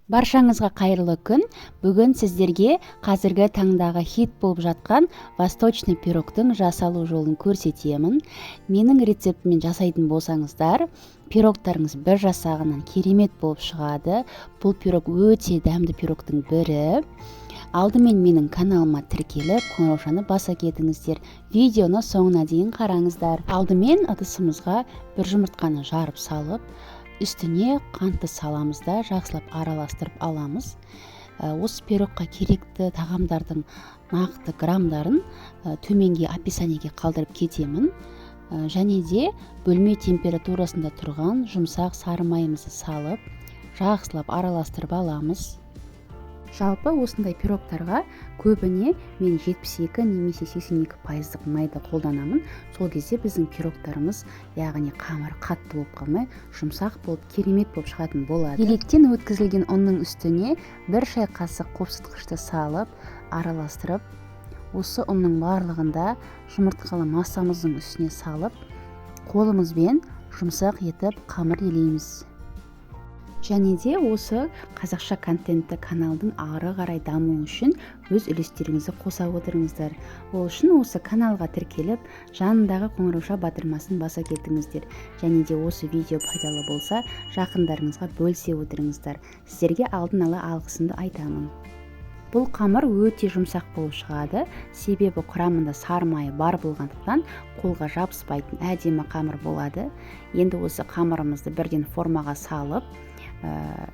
Баршаңызға қайырлы күн. Бүгін сіздерге қазіргі таңдағы хит болып жатқан восточный пирогтың жасалу жолын көрсетемін. Менің рецептіммен жасайтын болсаңыздар, пирогтарыңыз бір жасағаннан керемет болып шығады. Бұл пирог өте дәмді пирогтың бірі. Алдымен менің каналыма тіркеліп, қоңыраушаны баса кетіңіздер. Видеоны соңына дейін қараңыздар. Алдымен ыдысымызға бір жұмыртқаны жарып салып, үстіне қантты саламыз да жақсылап араластырып аламыз. Осы пирогқа керекті тағамдардың нақты грамдарын төменге описаниеге қалдырып кетемін. Және де бөлме температурасында тұрған жұмсақ сары майымызды салып, жақсылап араластырып аламыз. Жалпы осындай пирогтарға көбіне мен 72 немесе 82% майды қолданамын. Сол кезде біздің пирогтарымыз, яғни қамыр қатты болып қалмай, жұмсақ болып, керемет болып шығатын болады. Електен өткізілген ұнның үстіне бір шай қасық қопсытқышты салып, араластырып, осы ұнның барлығында жұмыртқалы массамыздың үстіне салып, қолымызбен жұмсақ етіп қамыр елейміз. Және де осы қазақша контентті каналдың ары қарай дамуы үшін өз үлестеріңізді қоса отырыңыздар. Ол үшін осы каналға тіркеліп, жанындағы қоңырауша батырмасын баса кетіңіздер. Және де осы видео пайдалы болса, жақындарыңызға бөлісе отырыңыздар. Сіздерге алдын ала алғысымды айтамын. Бұл қамыр өте жұмсақ болып шығады, себебі құрамында сары майы бар болғандықтан қолға жабыспайтын әдемі қамыр болады. Енді осы қамырымызды бірден формаға салып,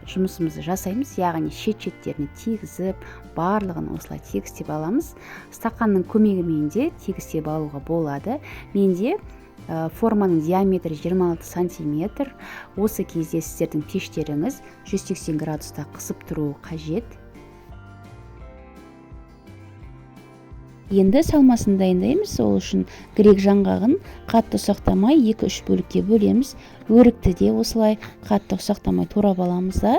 жұмысымызды жасаймыз, яғни шет-шеттеріне тигізіп, барлығын осылай тегістеп аламыз. Стақанның көмегімен де тегістеп алуға болады. Менде форманың диаметрі 26 сантиметр. Осы кезде сіздердің пештеріңіз 180 градуста қысып тұруы қажет. Енді салмасын дайындаймыз. Ол үшін грек жаңғағын қатты ұсақтамай екі-үш бөлікке бөлеміз. Өрікті де осылай қатты ұсақтамай турап аламыз да,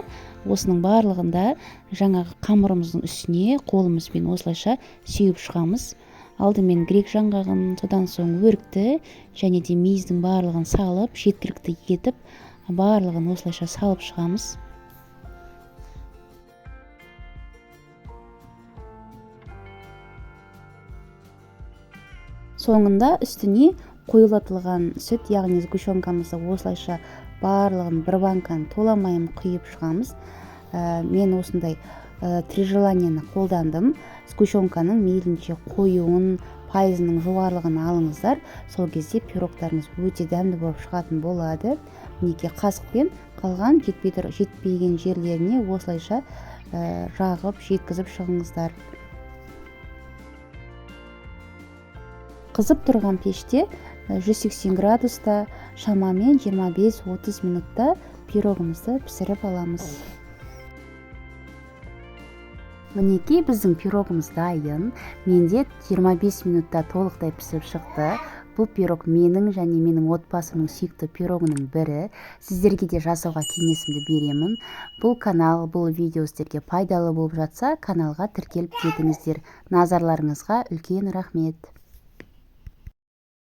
осының барлығында жаңағы қамырымыздың үстіне қолымызбен осылайша сеуіп шығамыз. Алдымен грек жаңғағын, содан соң өрікті және де мейіздің барлығын салып, жеткілікті етіп барлығын осылайша салып шығамыз. Соңында үстіне қоюлатылған сүт, яғни сгущенкамызды осылайша барлығын бір банканы толамайын құйып шығамыз. Мен осындай три желанияны қолдандым. Сгущенканың мейлінше қоюын, пайызының жоғарылығын алыңыздар. Сол кезде пирогтарыңыз өте дәмді болып шығатын болады. Мінекей қасықпен қалған жетпеген жерлеріне осылайша жағып, жеткізіп шығыңыздар. Қызып тұрған пеште 180 градуста шамамен 25-30 минутта пирогымызды пісіріп аламыз. Мінекей біздің пирогымыз дайын. Менде 25 минутта толықтай пісіп шықты. Бұл пирог менің және менің отбасымның сүйікті пирогының бірі. Сіздерге де жасауға кеңесімді беремін. Бұл канал, бұл видео сіздерге пайдалы болып жатса, каналға тіркеліп кетіңіздер. Назарларыңызға үлкен рахмет.